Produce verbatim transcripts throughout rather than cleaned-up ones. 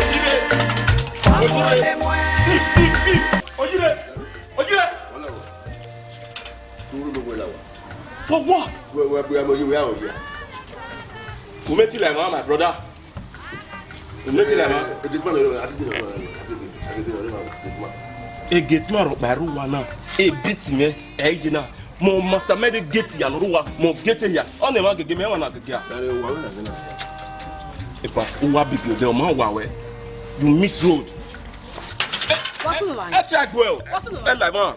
Ojire! Ojire! Steve, Steve, Steve! Ojire! Ojire! Wala wa. Kuru lo wala wa. For what? Wẹ, wẹ, wẹ, wẹ, wẹ, wẹ, wẹ. Umetila, my brother. Umetila, man. Eh, eh, gate man, eh, I didn't know, I didn't know, I didn't know, gate man. E gate man rhọkpa rre uwa na, e beat mwẹ, ẹ i je na. Mẹ mastermind gate ya ne ọ rre uwa, mẹ gate ya. Ọ nọ emwa gege, mẹ emwa na gege a. Dare uwa wẹ na ghe na. Epa, uwa bibi odẹ, ọ ma wa wẹ. You miss road. What's the line? Ẹ try well. What's the line? Ẹ la man.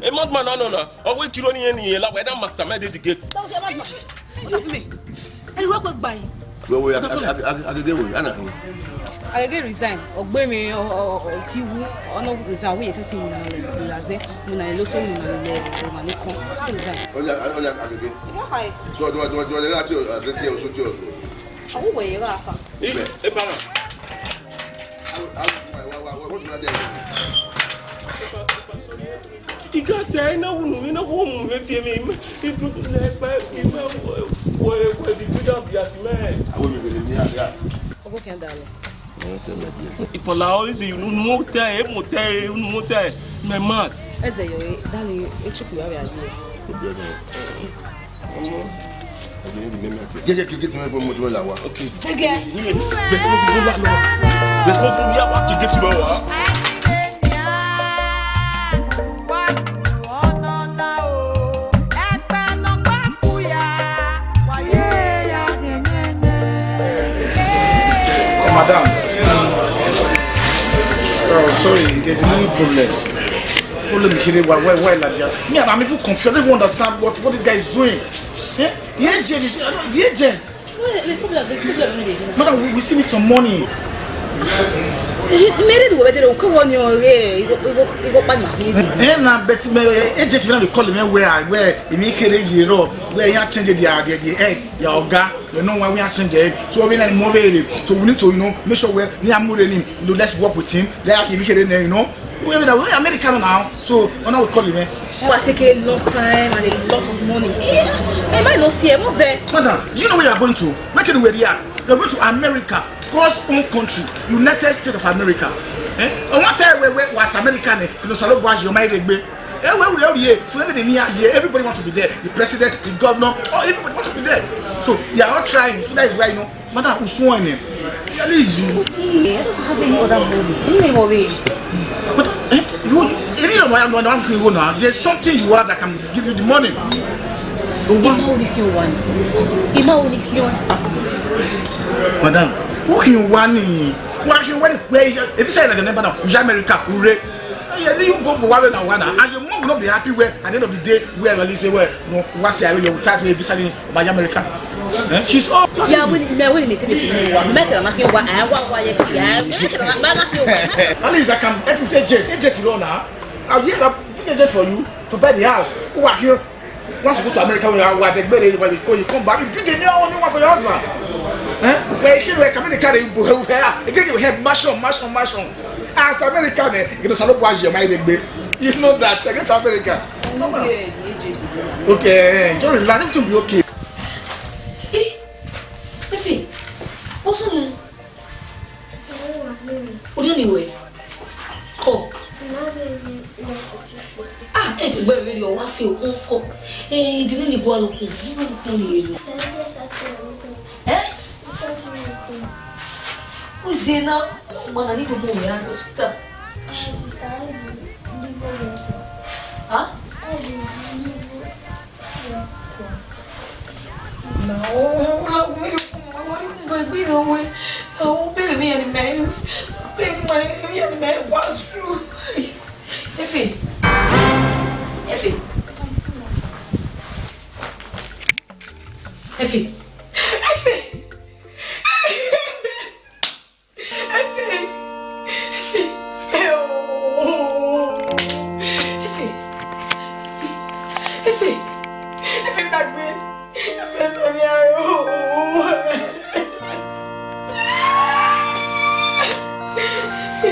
A madman, no, no, no. Ọ wẹ kiro ni eni la, wẹ da mastermind the gate. That was a madman. What of me? Ẹni wẹ kwe gba yi. Wẹ, wẹ, a, a, a, a, Agege wẹ, a na hin. Agege resign. Ọ gbe mi, ọ, ọ, ọ, ọ ti wu, ọ no resign, we set him na le, la zẹ, mu na lo so, mu na le, mu na le kon. Resign. Ọni, ọni Agege. Ìwọ ha ẹ. Do, do, do, do, le ati o, a se ti o, so ti o, so. Ọ wẹ yẹ gha fa. Ẹ, ẹ, para. Awu, awu, wa, wa, wa, wa, what do I tell you? Ika tẹ ina wunu, ina wo mu me fi mi, me, ibu le pa, ime wo, wo, wo di build up their cement. Awu mi bele ni aga. Ogo kẹn dalẹ. Ẹ tẹ lẹ diẹ. Ipola o isi unu mo tẹ, e mo tẹ, unu mo tẹ, me mat. Ẹzẹ yọ, e, dani, e chuku ya vbe a ye. Obi ẹdẹ. Ọmọ. Ẹdẹ, ẹdẹ, me mat. Gẹgẹ, gẹgẹ, gẹgẹ, gẹgẹ, gẹgẹ, gẹgẹ, gẹgẹ, gẹgẹ, gẹgẹ, gẹgẹ, gẹgẹ, gẹgẹ, gẹgẹ, gẹgẹ, gẹgẹ, gẹgẹ, gẹgẹ, Madam. Oh, sorry, there's a little problem. Problem here, why, why, why like that? Me, I'm even confused. I don't even understand what, what this guy is doing. Eh? The agent is, I don't, the agent. Well, the problem, the problem no dey here. Madam, we, we still need some money. He, he made it with the, okay, one year, eh, he go, he go, he go buy my things. Eh, eh, na, but, eh, agent, when they call him, eh, where, where, he make it a year up, where he change the, the, the head, your oga, you know why we are changing head. So we need more, so we need to, you know, make sure we, we are moving him. You know, let's work with him. Let him make it, you know. We, we, we American now, so when I will call him, eh? It will take a long time and a lot of money. Eh, I might not see him. What's that? Madam, do you know where you are going to? Where can you wear here? You are going to America, God's own country, United States of America. Eh? I want to tell you where, where was America, eh? You know, Salo Boaji, you might be. Eh, where, where, where, so everybody near here, everybody wants to be there. The president, the governor, oh, everybody wants to be there. So they are all trying. So that is why, you know, Madam, usual name. At least you. I don't have any other money. You know what? But, eh, you, you, you don't know, I'm not going now. There's something you have that can give you the money. Ima only feel one. Ima only feel. Madam, who can you want? What can you want? Where is your, if you say like a number now, you America, hooray. Yeah, you both, both, one, and your mom will not be happy where at the end of the day, where you say, well, no, what's the, you type a visa in my America? Eh? She's all. Yeah, when, when, when you make it, you know, make it, I'm not here, why, I, why, why, yeah, yeah, make it, I'm not here, why? At least I can help you pay jet. Pay jet, you know, now. I'll give a big jet for you to buy the house. Who are you? Once you go to America, when you are, why, they, they, they, you come back, you build a new one, new one for your husband. Eh? Where you can't, where America, they, they, they, they have mansion, mansion, mansion. As America, eh, you know, Salo Boaji, you might be. You know that. Against America. No, man. Okay, eh, just relax. Everything will be okay. Eh, Efe, what's wrong? What do you need? Come. Ah, ẹ ti gbẹ rẹ, ọ wa fi okun kọ. Eh, ìdílé ni gua lókun. Ìdílé ni gua lókun. Eh? Who's there now? Mana ni to mo ya hospital. Ah, sister, I be live over. Huh? I be live over. Na o, o la wo ri kun, wo ri kun ba gbe na we. Na o be mi ani me. Be mi ani me pass through. Efe. Efe. Efe. Efe. Efe! Efe! Efe! Efe! Efe, gbàgbé! Efe, sọ mí ayọ̀! Efe!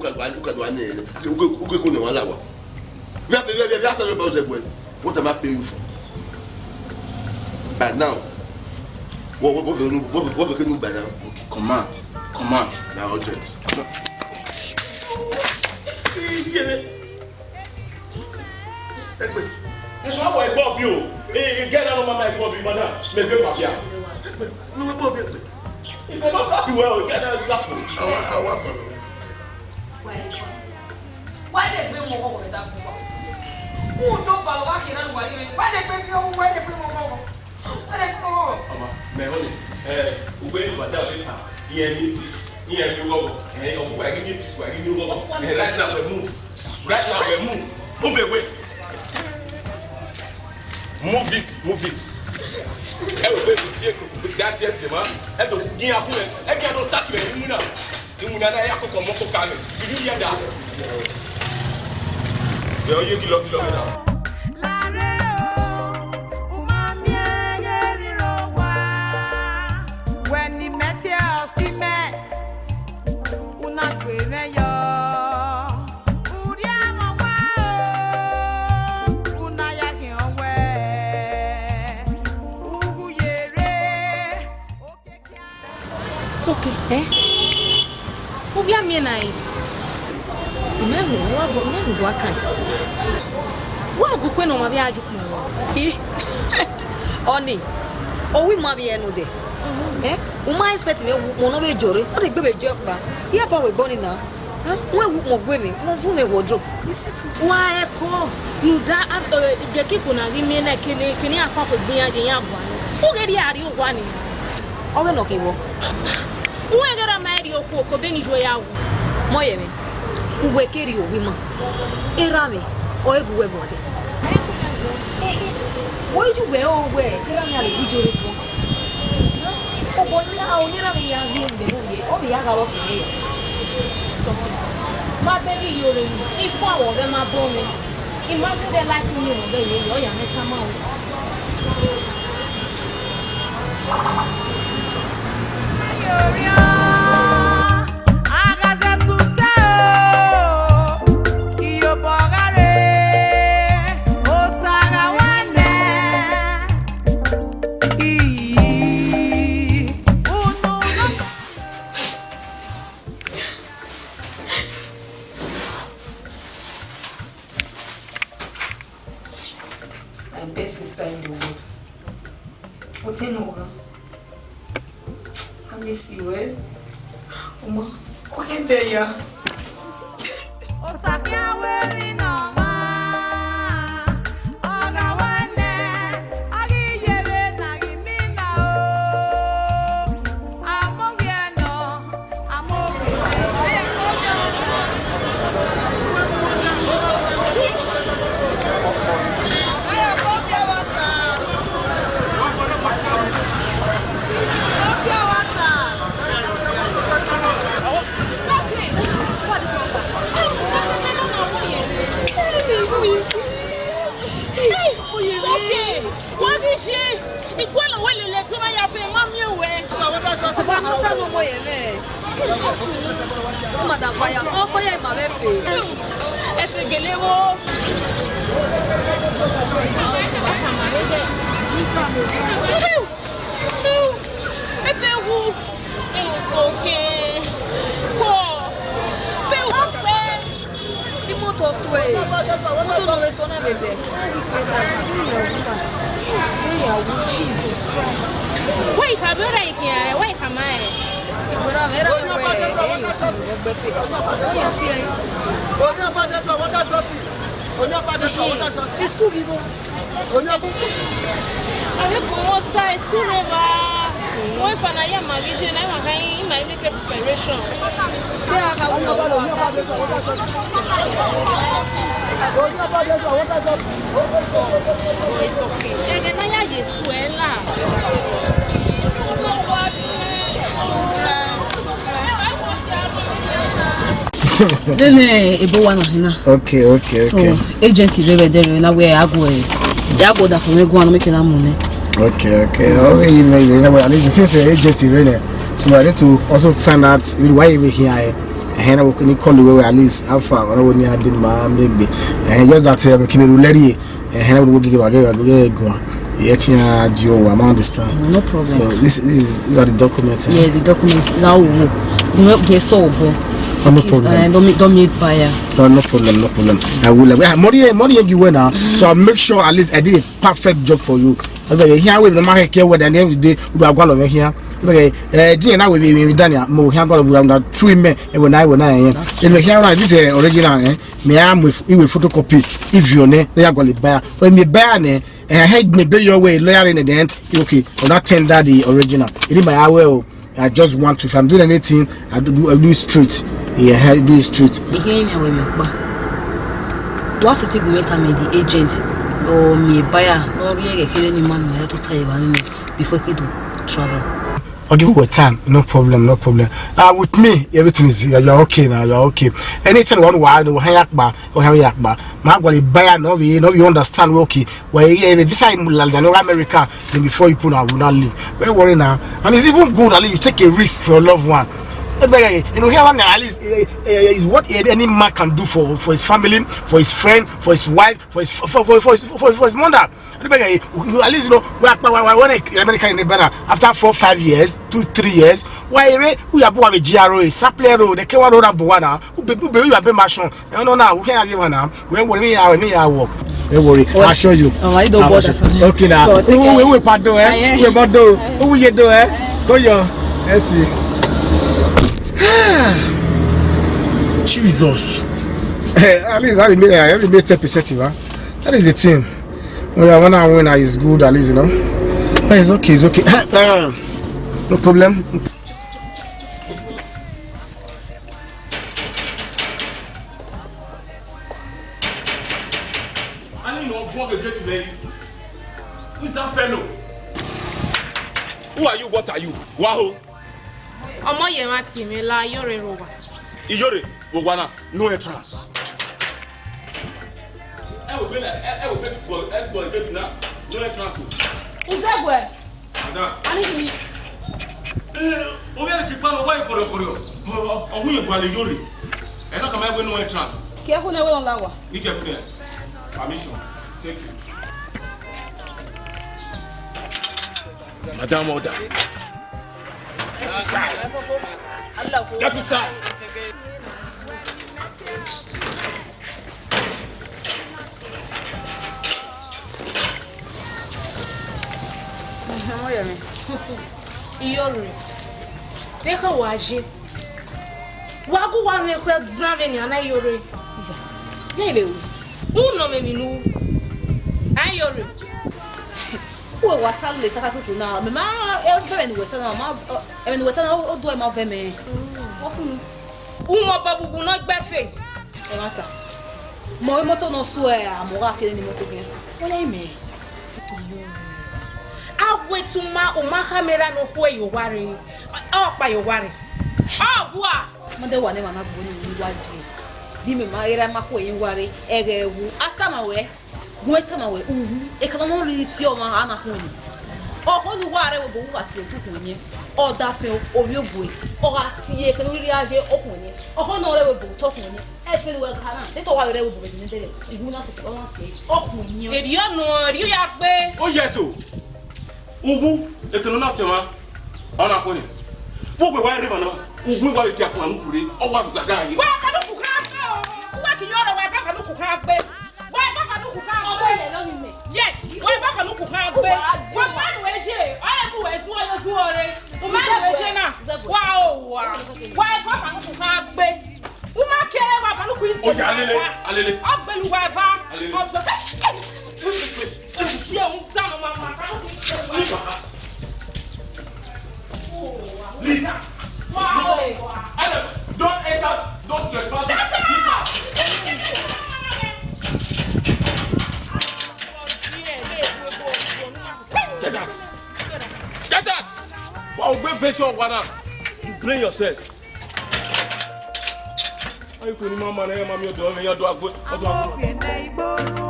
ka do, u ka do ne, u ke, u ke, u ke ku ne wa la wa. Via, via, via, via, sorry about that boy. What am I paying you for? By now, what, what, what, what, what, what can you by now? Okay, command, command. Now, urgent. Egbe. Ẹ ma wẹ ẹgbẹ ọbi o. Ẹ, ẹ, gẹ na nọ ma ma ẹgbẹ ọbi, madam. Mẹ gbe ma bia. Egbe. No, ẹgbẹ ọbi egbe. If I don't slap you well, you gonna slap me. Awa, awa, brother. Why they bring more over that? Who don't follow back here and worry me? Why they bring me over? Why they bring more over? Why they bring more over? Ọma, mẹ họn ni, ẹ, ugbe ni wa da ọdẹ pa, iye mi peace, iye mi rọbọ, ẹ, ọmọ wa give me peace, wa give me rọbọ, ẹ, right now we move, right now we move, move away, move it, move it, ẹ wẹ wẹ bi eko, that yes, man, ẹ do gin akun ẹ, ẹ gin ado saki ẹ, iwinna, iwinna na ya koko ọmọ koko amẹ, did you hear that? Ẹ, ọ ye gilọ gilọ na. Lare o, u ma miẹn ye riro owa. Wẹ ne imẹ tie ọse imẹ, u na gbe mwẹ yọ. Urria mwẹ owa o, u na ya khian wẹ, u gu ye rre. Soke, eh? U ghi a miẹn na re? Imẹ gu, wa gu, imẹ gu wa kan. Wa gu kue ne ọmwa vbe a ju kpọnmwẹ. I, ọni, owa ima vbe ẹre nodẹ. Eh? U ma expect mwẹ gu ukpọn ne ọ vbe jọ rre, ọ de gbe vbe jọ kpa. Iran ba wẹ ẹbọ ni na. Eh? Wẹ gu ukpọn gue mwẹ, wẹ vu mwẹ wardrobe. I set. Wa ẹko, rhunmwuda, a, eh, ijekiko na ghi miẹn na kene, kene iran kpakpa egbe iran ye iran guan. U ghe rhie a rrie owa ni. Ọ ghe nọ khin vbọ? Uwẹ ghe ra ma rhie okhuo ko be ni yo ya wu. Mọ yẹ mwẹ, uwẹ ke rhie owa ima. Erha mwẹ, ọ re gu uwẹ guan dẹ. Wẹ ju wẹ o wẹ, erha mwẹ a lele ijo re kpọ. Obọ ne a, ne erha mwẹ ya ghi mu vbe ẹvbo ye, ọ vbe ya gha vbọ sẹ mwẹ yọ. Ma bẹghe iyore ni, I fua wẹ ọghẹ ma bọ mwẹ. I ma zẹdẹ like unu vbe ẹvbo ye, ọ ya mwẹ tama o. My best sister in the world. What's in over? I miss you, eh? Oma, okay, there you are. Osakian wẹ emwi ne ọ ma, ọ gha wẹ nẹ, a ghi ye vbe na ghi mina o. Amoghiẹ nọ, amoghiẹ. Hey, okay. Wa ghi ye. Igualọ wẹ lele ẹdẹ ma ya fe, ma miẹn wẹ. Ọba ne ọ ta ne ọmọ ye mwẹ. Madam Fire, ọ Fire ima vbe fe. Ẹ fe gele wo. Ẹ fe wu. Ẹ fe soke. Ko. Fe wu. Moto no vbe sọ na vbe bẹ. Wẹ i khama ẹre ikhian, wẹ i khama ẹre. Ìgbọràn mẹ ra wẹ, ẹ yọ sunu wọ gbẹfe. Ọ yọ si ẹre. School vivo. Avbe ebo sa school rre evba. Wẹ fana ya ma vbe je na, ima kha ima make preparation. Te a ka wọ. It's okay. Ẹghẹ ne a ya ye school ẹ la. Dene ebo wa na hina. Okay, okay, so, okay. Agent rre vbe ẹdẹrẹ na wẹ a gu ẹ, a gu ọdafẹn mwẹ guan ne ọ make na mu nẹ. Okay, okay. Ọ vbe yi mẹ rre na wẹ, at least since, eh, agent rre nẹ, so I need to also find out why he here. Ẹhẹn, na wẹ ni call wẹ, at least how far, ọ na wẹ ni a didin ma make. Ẹhẹn, just that, eh, kene ru lẹrẹ. Ẹhẹn, na wẹ ni wẹ gige wa, gige wa, gige guan. Ẹ ti a di owa, ma understand. No problem. So this, this is, these are the documents, eh? Yeah, the documents. Now we will get so. Oh, no problem. Uh, don't meet, don't meet buyer. No, no problem, no problem. I will. Uh, money, eh, money you win now. So I'll make sure at least I did a perfect job for you. Okay, here we no matter care whether at the end of the day we are going over here. Okay, eh, di na we we dania mo here go we na true me. E we na, e we na, eh. E me here na this, eh, original, eh. Me am with, with photocopy. If you ne, they are going to buy. When me buy ne, eh, head me be your way lawyer in the end. Okay, or not tender the original. It is my way. I just want to, if I'm doing anything, I do, I do it straight. Yeah, I do it straight. Ihe ime we me kpa. Wa siti gu meta me the agent or me buyer, no ri ege kere ni man me to tie ba ni before he do travel. I'll give you a time, no problem, no problem. Uh, with me, everything is, you are okay now, you are okay. Anything you want to, you have yakba, you have yakba. My buyer, no, we, no, you understand, we okay. Well, yeah, the visa in London or America, then before you put, I will not leave. Don't worry now. And it's even good that you take a risk for your loved one. Eh, but, eh, you know, here one at least, eh, eh, is what, eh, any man can do for, for his family, for his friend, for his wife, for his, for, for, for, for his, for, for his mother. Eh, but, eh, at least, you know, we are, we are, we are, when America in the brother, after four, five years, two, three years, why, eh, we are born with G R O, Sapler Road, the Kewa Road, and Buana, who be, who be, you are being mashon. Eh, no, no, we can't give one now. Don't worry, me, I, me, I work. Don't worry, I'll show you. Oh, I don't bother for me. Okay, now. Go, take care. Who, who, who, pardon, eh? Ah, yeah. Who, pardon? Who, who, you do, eh? Go, yo. Let's see. Jesus. Eh, at least I made, I made ten percent, huh? That is the thing. Well, yeah, when I win, it's good, at least, you know. But it's okay, it's okay. No problem. Ani no block the gate today. Who is that fellow? Who are you? What are you? Waho. Ọmọ yẹn wá tì mí la, Iyore ro wa. Iyore ro wa na, no entrance. Ẹ wò pé, ẹ, ẹ wò pé, ẹ, ẹ, gate na, no entrance o. Uzegwe. Madam. Ani ni. Eh, ovbi ẹre ke gba nọ wa kọrọ kọrọ. Ọ, ọ, ọ hu ye gualọ Iyore. Ẹ na ka ma wẹ no entrance. Ke ẹ hu nẹ wẹ nọ la wa. Ni ke ẹ hu nẹ. Permission. Thank you. Madam order. Get inside. Ọmọ yẹn mi. Iyore. Vbe khan wa ye. Wa gu wa mwẹ ekhue zan vbenian na, Iyore. Iya. Vbe vbe ru. U nọ mwẹ emwi ne u ru. A, Iyore. Uwẹ wa ta lele tata tutu na. Mẹ ma, ẹ, vbe ẹmwẹ ne uwẹ ta na, ma, ẹ, ẹmwẹ ne uwẹ ta na, o, o do ẹmwẹ vẹ mẹ. What's new? U mọ obọ vbe uwu ne ọ gbe ẹfe. Ẹmwata. Mẹ ọre imoto ne ọ suẹ, a, mẹ ọ gha fi ẹre ne imoto khian. Wẹ ya imẹ. A wẹ te u ma, u ma khama erha ne okhuo ye owa rre. Ọ kpa ye owa rre. Ọ gua. Ma de wa ne emwa na gbe ne uwa die. Di mẹ ma ghe erha ma khuo ye owa rre, ẹghẹ wu. A tama wẹ. Gu ẹn tama wẹ, uwu, ekẹn ne ọ rhirhi tie ọmwa, a na khuẹn ni. Ọkhọ ne uwa rre vbe obọ, uwa tie otu khuẹn yẹn. Ọdafẹn ovbi ogue, ọ gha tie ekẹn ne ọ rhirhi a ye okhuẹn yẹn. Ọkhọ ne ọ rre vbe obọ, otọ khuẹn yẹn. Ẹfe ne uwa kha na, te te ọ wa rre vbe obọ vbe dede, uwu na sẹ, ọ na tie, okhuẹn yẹn. Erriọ nọ, erriọ ya gbe. Oh yes o. Uwu, ekẹn ne ọ na tie ọmwa, ọ na khuẹn ni. Vbe uwe wa rre evba na, uwu wa tie akhuẹn anu kure, ọ wa zaga ye. Wa kanu kukran gbe o. Uwa ki yọ rọ wa fa kanu kukran gbe. Kha gbe. Wa ma nu eje, ọ mu wẹ zuọ yo zuọ re. U ma nu eje na. Wa o wa. Wa eva fanu ku kha gbe. U ma kere wa fanu ku ipe. Oya, alele, alele. Ọ gbelu wa eva. Alele. Ọsọ. Wait, wait, wait. Ṣé òun dànù máa ma fanu ku ipe wa? Leave her. Leave. Wa o wa. Don't enter. Don't trespass. Leave her. Get out! Get out! Wa ogbe version wa na. You blame yourself. Ayi ko ni mama na ya mami ọdọ ya do agbo ọdọ agbo.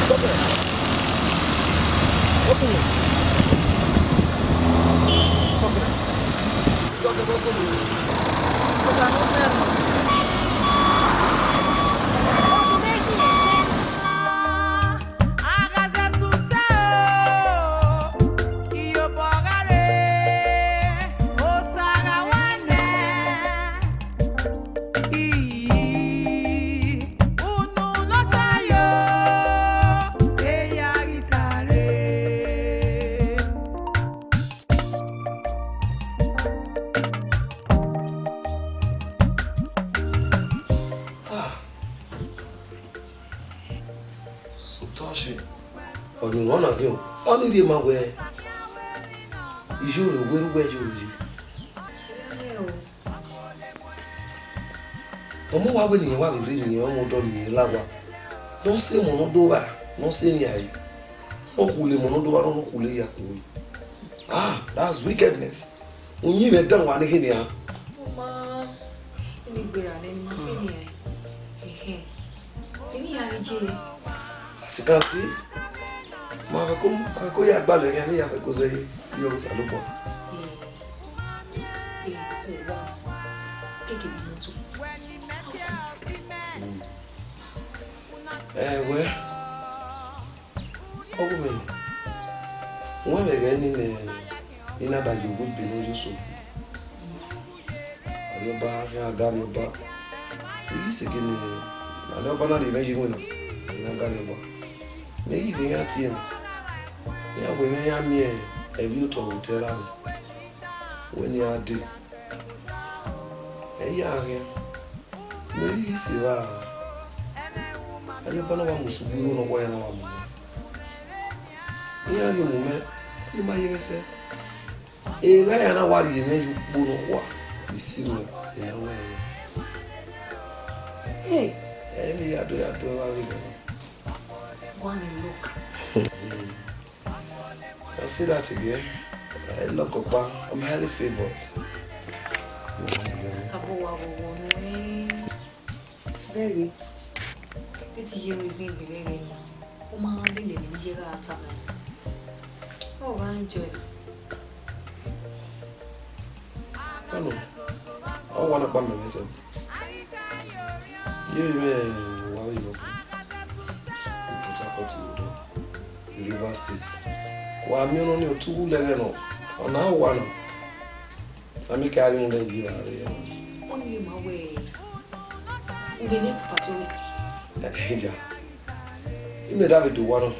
Sọkẹ. What's wrong? Sọkẹ. Sọkẹ, what's wrong? Ọga, no tell me. Ah. Sotọshi, ọyunrẹn ọna viọ, ọ ni rhie ma wẹẹ, iyore werriẹ uwẹ iyore yi. Ọ mu wa wẹ ne irẹn wa vbe rhirhi irẹn, ọ mu odọ ne irẹn la owa. Ne ọ sẹ emọ ne ọ do vba, ne ọ sẹ emwi rae. Ọ khule emọ ne ọ do vba, ne ọ khule ya khuo. Ah, that's wickedness. Uyinmwẹ dan wa ne khin nian. Ọ ma, eni gberra nẹ, ne ima sẹ emwi rae. Ẹhẹn. Emwi ya ghi ye. As you can see, ma fẹ ko, ma fẹ ko ya gbalọ ẹghẹ ne ya fẹ ko zẹ ye, ye Osanobua. Eh, eh, owa. Keke vbe imọto. Mm. Eh, wẹ, ọghe mwẹ nọ, wẹ vbe ẹghẹ ne I na da ye owa ebe ne ọ ye oso. Arriọba khian ga Arriọba. I ghi sẹ gele ne Arriọba na rhie mwẹ ye iwinna, I na ga Arriọba. Mẹ ghi ghe iran tie mwẹ, iran wẹ mwẹ ya miẹn ẹvbo otọ vbe otọ erha mwẹ, wẹ ne iran dee. Ẹ i ya ghian, mẹ ghi sẹ evba, Arriọba na wa mu sẹ ugbo igho ne ọ wa ya na wa mu mwẹ. Iran ghi mu mwẹ, ne ima ye mwẹ sẹ. Evba iran na wa rhie mwẹ ye ukpo nọkhua vbe isi mwẹ, I na wẹ ẹre. Hey! Ẹ i ya do ya do evba vbe mwẹ. One look. Can see that again. I look up, I'm highly favored. Kakabọ wa vwọwọ nuẹn. Vbẹghe, de te I ye reason egbe vbe ẹghẹ na, u ma gha lele ne I ye gha tama ẹn. Ọ gha enjoy. Ọnọ, ọ wa na kpa mẹ mwẹ sẹ. Ye vbe mwẹ wa vbe yọ Port Harcourt vbe odọ, Rivers State. Wa miẹn ọnọ ni otu wu lẹghẹ nọ, ọ na wa nọ. A miẹn ke a ghi rhunmwuda yi ra rre. Ọnii ma wẹ u vbe mwẹ papa te ọnii. Iya, imẹ da vbe do owa nọ,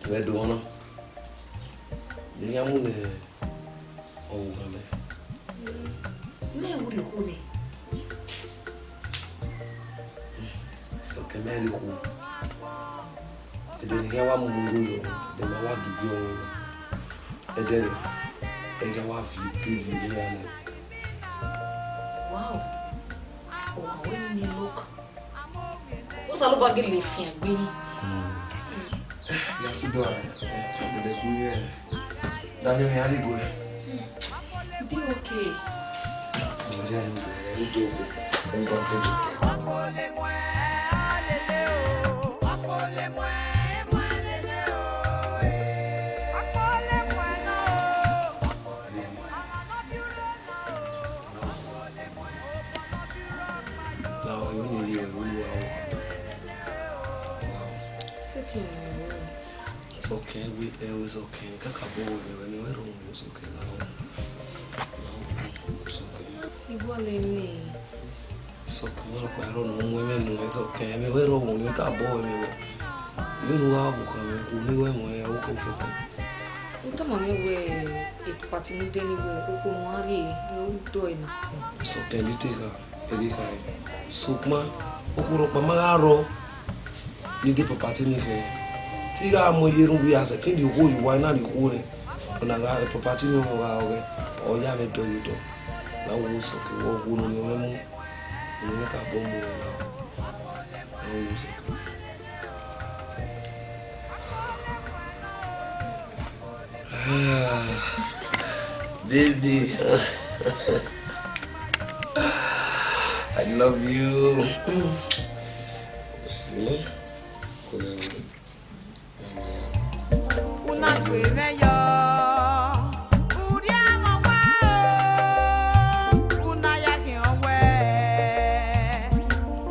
vbe do ọna, ne iran mu ne ọvbokhan mẹ. Mẹ wu rhie okhuo nẹ. Sẹ ọke mẹ rhie okhuo. Ẹdẹ ne iran wa mu unu igho yọ, ẹdẹ ne a wa dugie ọmwa. Ẹdẹ rẹ, ẹghẹ wa fi ebe vbe ire iran nẹ. Wow! Ọmwa wẹ ne I miẹn look. Osanobua gele fiangbe. Ya sẹ udu a, ẹdẹdẹ gu ye. Daniel, me a di go. Ide okay. Mo ri anu go, ẹ do go. Ẹ do go. Now, you need you, you know how. Sit in my room. Sọkẹn, ẹvbo, ẹvbo Sọkẹn, kakabọ wẹ, ẹvbo, ẹmwẹ wẹ rọ mu Sọkẹn na. Sọkẹn. Iwọle mẹ. Sọkẹn, ọkpa rọ nọ mu ẹmwẹ nu, Sọkẹn, ẹmwẹ wẹ rọ mu, kakabọ wẹ, ẹmwẹ wẹ. Yọ nu gha vbe okhan mwẹ, wo ni wẹ mu ẹre, wo khin Sọkẹn. U tama mwẹ wẹ, e property ne u dẹ ni wẹ, okhuo ne u gha rrie, ne u dọe na. Sọkẹn, bi te kha. Erriọ kha re. Sokpan, okhuo rhọkpa ma gha rrọọ, ne I de property ni khẹ, te I gha mu ẹre ye erhunmwu iyase, te I rhie okhuo ye uwa, I na rhie okhuo nẹ, ọna gha re property ni ọ gha ọghẹ, ọ ya mwẹ dọ ye otọ. Na wo Sọkẹn, wẹ okhuo ne orhiọn mwẹ mu, ne I kakabọ mu mwẹ na, na wo Sọkẹn. Ah, baby. I love you. Yes, you know. Una gbe mwẹ yọ, urria mwẹ wa o, una ya khian wẹ,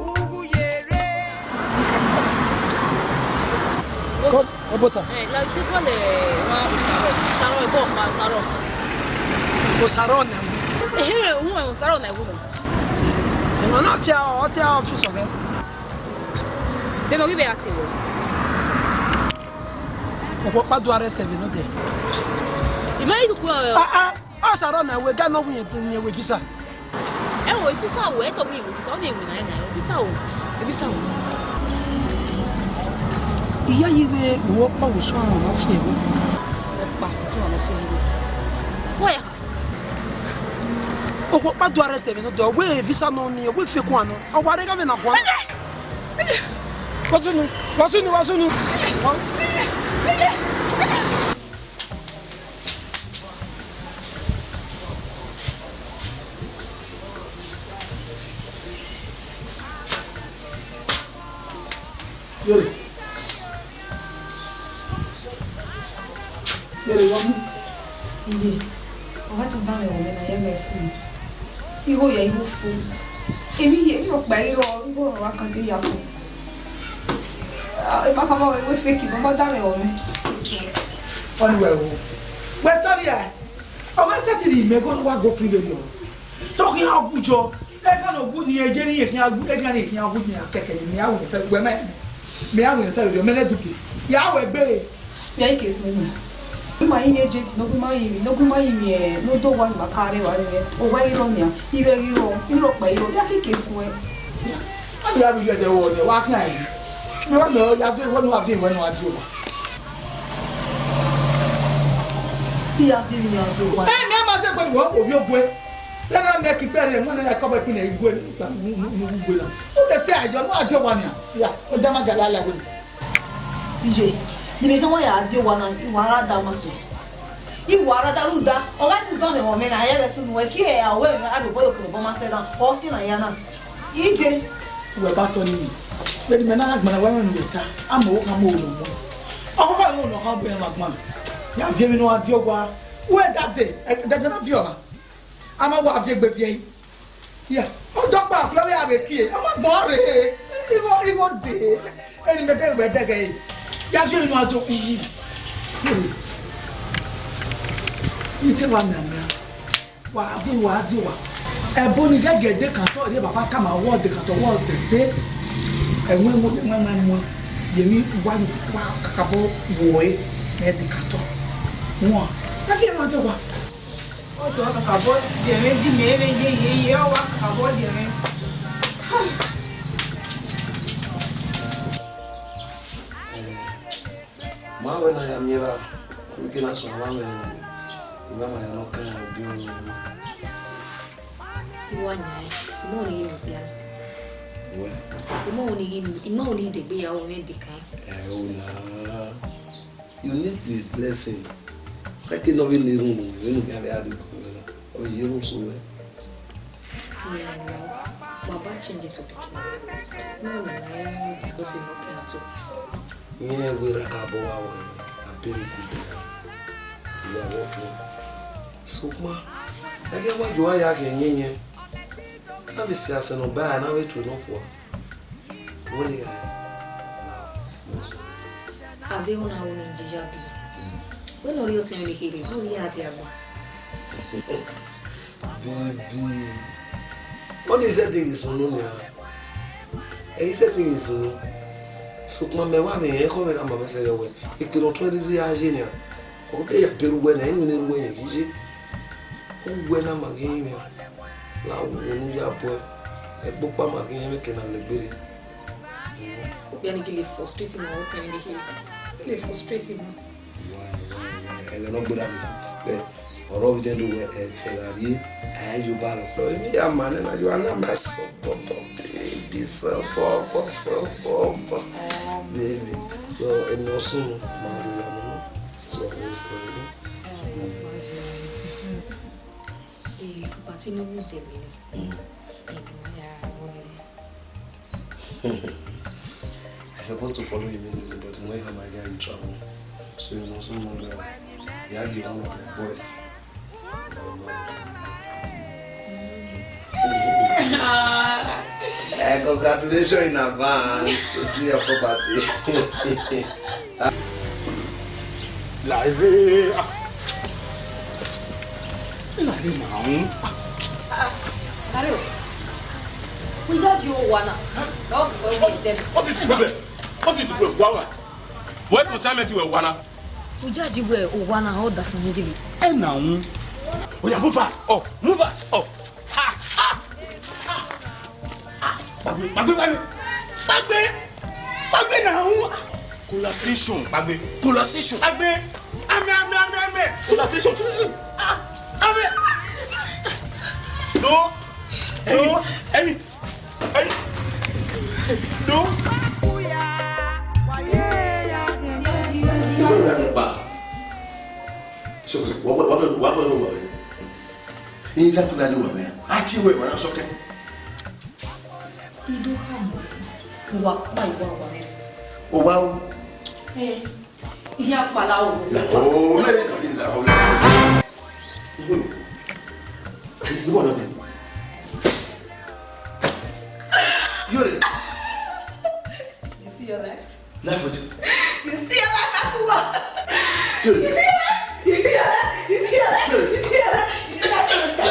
ughu ye rre. Obota. Eh, la ti kọ le wa Osaro. Osaro ebo ma Osaro. Osaro na. Ehe, uwa Osaro na iwu. Eno na tia, ọ tia office ọghẹ. De no give a ti wo. Okhuo ọkpa do arrest ẹvbo nọ dẹ. Ima idu ku. Ah, ah. Ọ sa rọ na wẹ ga nọ wẹ yẹn, yẹn wẹ visa. Ẹ wo visa wo, ẹ tọ wẹ visa, ọ na wẹ na na visa wo, visa wo. Iya yi vbe wo pa wo so awon na fi ẹvbo. Wo pa so awon na fi ẹvbo. Wo ya. Okhuo ọkpa do arrest ẹvbo nọ dẹ, wẹ visa nọ ni, wẹ fake one nọ. Ọ wa re ga vbe na guan. Wa sunu, wa sunu, wa sunu. Yere. Yere, wa mu. Iye, ọ gha tọn danmwẹ ẹmwẹ ne a ya gha sunu. Igho ya igho fo. Emwi hia, emwi rhọkpa i rrọọ, igho ọmwa kan te ya fo. Ah, ima khama wẹ, wẹ fake, ne ọ ma danmwẹ ẹmwẹ. Ọni wẹ wo. Wẹ sorry, eh? Ọ ma sẹtin rhie imẹ igho ne wa go free vberriọ. Te ọ khian gu jọ. Ẹghẹ ne ọ gu ni, ẹ ye ne irẹn khian gu, ẹghẹ ne irẹn khian gu ni, a kẹkẹ, mẹ a wẹ sẹ, wẹ mẹ, mẹ a wẹ sẹ vberriọ, mẹ nẹ duke. Ya wẹ gbe. Mẹ a i ke sunu. Ima yi mẹ agent, ne ọ gu ima yi mẹ, ne ọ gu ima yi mẹ, eh, ne ọ do wa ni ma ka rre evba rre. Owa i rrọọ nian, igho i rrọọ, emwi rhọkpa i rrọọ, ya ke ke suẹn. Wẹ ya vbe rhie ẹdẹ ruẹ nẹ, wa khian ẹre. Mẹ wa mẹ ọ ya viọ, wẹ ne wa viọ, wẹ ne wa die owa. Iya viọ emwi ne a die owa. Ẹ, mẹ ma sẹ gbe wẹ ovbi ogue. Vbene a miẹn ke ikpẹrhẹ, ẹmwẹ ne a kọbọ ẹkpi ne igue ne ikpa ne uwu igue na. U te sẹ ayọ, ne a die owa nian. Ya, ọ da ma gala la wẹ. Iye, ne imẹ khian wa ya die owa na, I wa ra da ma sẹ. I wa ra da rhunmwuda, ọ gha tọn danmwẹ ẹmwẹ na, a ya ghẹ sunu, ẹ kie a wẹ a do bọ yo kene obọ ma sẹ na, ọ si na ya na. Ide. Wẹ ba tọ ni. Vbene imẹ na na gbẹnnẹ wẹ ẹmwẹ ne uwẹ ta, a mẹ ọvbokhan mu oro mu. Ọkọkọ ni unu ọkhan bu ẹmwẹ agbọn. Ya viọ emwi ne ọ gha die owa. Uwẹ da dee, ẹ, dẹdẹ na viọ ọmwa. A ma wa viọ egbe viẹ yi. Ya, ọ dọkpa, ọkpa vbe a vbe kie, ọ ma gbọn rre. Igho, igho dee. Eni mẹ bẹghe wẹ dẹghe ẹre. Ya viọ emwi ne ọ gha do. Ite wa mianmian. Wa viọ, wa die owa. Ẹbo ni ghẹghẹ dekantọ rhie baba tama wẹ dekantọ wẹ ọ zẹ gbe. Ẹwẹn mu, ẹwẹn mu, ẹwẹn mu. Yẹn wa, wa kakabọ wọe, mẹ dekantọ. Wọn, ẹ fi ẹmwẹ die owa. Ọ sẹ ọ kakabọ die ẹmwẹ, di mẹ vbe ye, ye, ye, ọ wa kakabọ die ẹmwẹ. Ma wẹ ne a ya miẹn ra, avbe ike na sunu avbe amwẹ, I ma ma ya nọ kan iran obiọn. I wa yan ẹn, I ma ọni ghi miẹn okpia na. Wẹ? I ma ọni ghi, I ma ọni ghi degbe ya ru mwẹ dekan. Ẹ o na. You need this blessing. Ẹke ne ọ vbe na erhunmwu, erhunmwu khian vbe a dee. Ọ ye erhunmwu so wẹ. Baba change topic. No, no, no, I discuss it, okay, at all. Irẹn wẹ ra ka bọ wa wẹ, a bere ku de ya. Ya wọ tu. Sokpan, ẹghẹ wa yo a ya ghe yẹnyẹn. A vbe si asẹ ne ọ ba a na vbe tuẹ nọ fua. Wẹ ni gha. Ade una wo ni je ya bi. Wẹ ne ọ rhie ọtẹn vbe ne kherhe, ne ọ rhie a dia gba. Baby. Ọni sẹtin ghi sunu nia. Ẹ i sẹtin ghi sunu. Sokpan mẹ wa vbe rẹn ekhọe mwẹ gha ma mwẹ sẹ vbe wẹ. Ekene ọtuẹn rhirhi a ye nia. Ọ te ya berre uwẹ na, ẹ i winna erha uwẹ yẹn ghi ye. Uwẹ na ma ghi rinmwian. La wo ne u ya bọe. Ẹgbokpa ma ghi rẹn mwẹ ke na lẹgbere. Okpia ni gele frustrate ima, ọtẹn vbe ne kherhe. Gele frustrate ima. Ẹghẹ ne ọ gberra ni, but ọre ọ vbe do wẹ ẹtẹ gha rrie, a ya yo ba rọ. Emi ya ma nẹ na, you are not my sọbọbọ, baby, sọbọbọ, sọbọbọ, baby. So, ẹmwẹ ọ sunu, ma rhie uwa mu nọ. So, I will say, Eh, party no need them, really. Mm. Eh, yeah, I want them. I supposed to follow you immediately, but when you have my guy, you travel. So you must know that you have one of my boys. Eh, congratulations in advance to see your property. Laive. Laive ma un. Dario, we just you wanna. What is the problem? What is the problem? Why, why? What consignment you wanna? Ujaji wẹ owa na ọ da fun mu gele. Ẹ na wu. Oya, move her. Oh, move her. Oh. Ha, ha, ha, ha. Pagbe, pagbe, pagbe. Pagbe. Pagbe na wu. Collaboration. Pagbe. Collaboration. Pagbe. Amẹ, amẹ, amẹ, amẹ. Collaboration. Ah, amẹ. No. No. Ẹyin, ẹyin. No. Ìwé ìwé àgbà. Sọkẹ, wà wà wà wà wà wà wà. Yín ká tún lálẹ́ wà mẹ́. A ti wẹ̀ wà sọkẹ. Ido ha mọ̀, wà pa ìwà wà mẹ́. O wa o. Ẹ, ìyá pàlà o. Làwọn mẹ́rin kàfi làwọn mẹ́rin. Ìwé mi. Ìwé ọ̀nà mi. Yóò rẹ̀. You see your life? Life with you. You see your life, Afuwa. Yóò rẹ̀. You see your life? You see your life? You see your life? Yóò rẹ̀. You see your life? You see your life?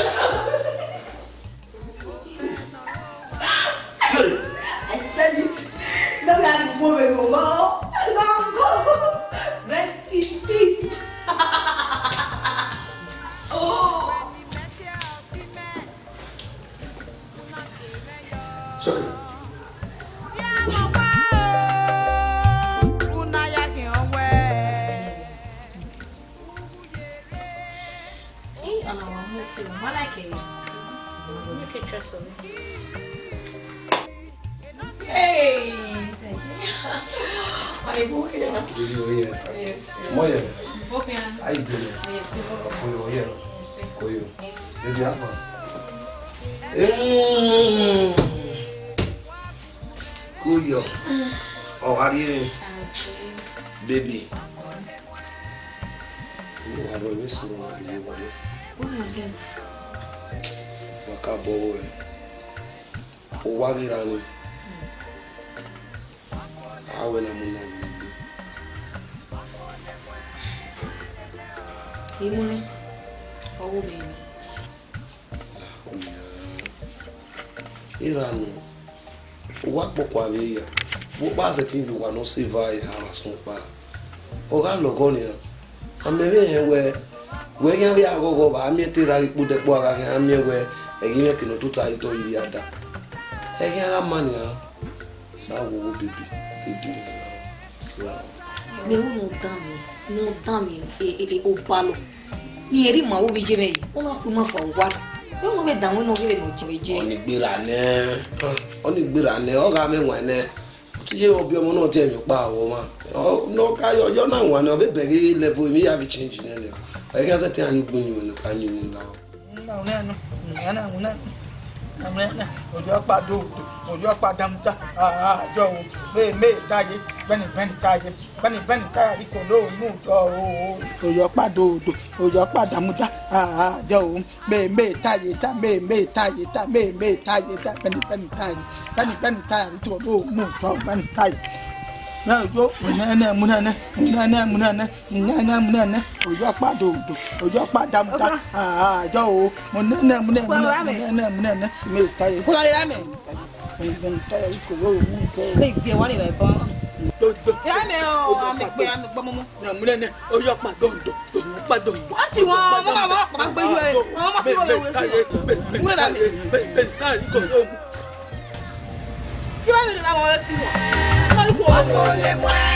Yóò rẹ̀. I said it. No, we are the woman. No, go. Rest in peace. Oh. Sorry. Hey, ọna wa mu si, ma like it. Make it trust me. Hey, thank you. Are you okay? Are you here? Yes. Moye. Okay. How you doing? Yes. Koyo, yeah. Yes. Koyo. Baby, how far? Mm. Koyo. Oh, are you? Baby. Wa rọ emwi sunu na vbe iye owa re. Wa ka bọ wẹ. Owa ghi ra ni. A wẹ na mu na vbe igbe. Imune, ọghe ovbi mwẹ. Erha nọ, uwa kpọkua vbe ya, vbe ọkpa sẹtin vbe owa ne ọ sẹ eva eha vbe asọn ọkpa. Ọ gha lọghọ nian, a mẹ vbe rẹn wẹ, wẹ khian vbe a ghọghọ vbe a miẹn te erha ghi kpodẹ kpọ, a gha khian miẹn wẹ, ẹghẹ mwẹ ke ne ọ tota ye otọ ivbi ada. Ẹghẹ a gha ma nian, na wo wo baby, baby. Mẹ ru ne ọ dan mwẹ, ne ọ dan mwẹ, e, e, e, obalọ. Rẹn rhie ima vbe ovbi iye mwẹ yi, ọ na khu ima fua owa. Vbe ọmọ vbe danmwẹ ne ọ ghi vbe ne ọ jẹ vbe iye. Ọni gberra nẹ, ọni gberra nẹ, ọ gha mwẹ wan nẹ. Te iye ọbiọmọ na ọ tie ẹmwẹ ọkpa vbe ọmwa. Ọ, ne ọ ka yọ, yọ na wan nẹ, ọ vbe bẹghe level emwi ya vbe change nẹ nẹ. Ẹ gha zẹ te a ni gbẹn unu, a ni unu la. Na unu ẹnu, na unu ẹnu, na unu ẹnu. Oyo ọkpa dodo, oyo ọkpa damuda, ah, ah, jọ o. Me, me ta ye, bẹni, bẹni ta ye, bẹni, bẹni ta ye, ko lo mu jọ o. Oyo ọkpa dodo, oyo ọkpa damuda, ah, ah, jọ o. Me, me ta ye ta, me, me ta ye ta, me, me ta ye ta, bẹni, bẹni ta ye, bẹni, bẹni ta ye, ko lo mu jọ, bẹni ta ye. Na yo, mu nene, mu nene, mu nene, mu nene. Nene, mu nene, oyo ọkpa dodo, oyo ọkpa damuda. Ọkpa. Ah, ah, jọ o. Mu nene, mu nene, mu nene, mu nene, mu nene. Me ta ye. Kula le ra mẹ. Me ta ye, ko wo, me ta ye. Me vie wa le ba. Dodo. Ya mẹ o, a mẹ gbe, a mẹ gbe momo. Na mu nene, oyo ọkpa dodo, oyo ọkpa dodo. Wa si wọn, wọn ma, wọn ma gbe yo e. Wọn ma fi wọn le we si. Me ta ye, me ta ye, ko wo. Kí wọ́n mi lè bá wọn sí wọn. Wọ́n ní kò wọ́n.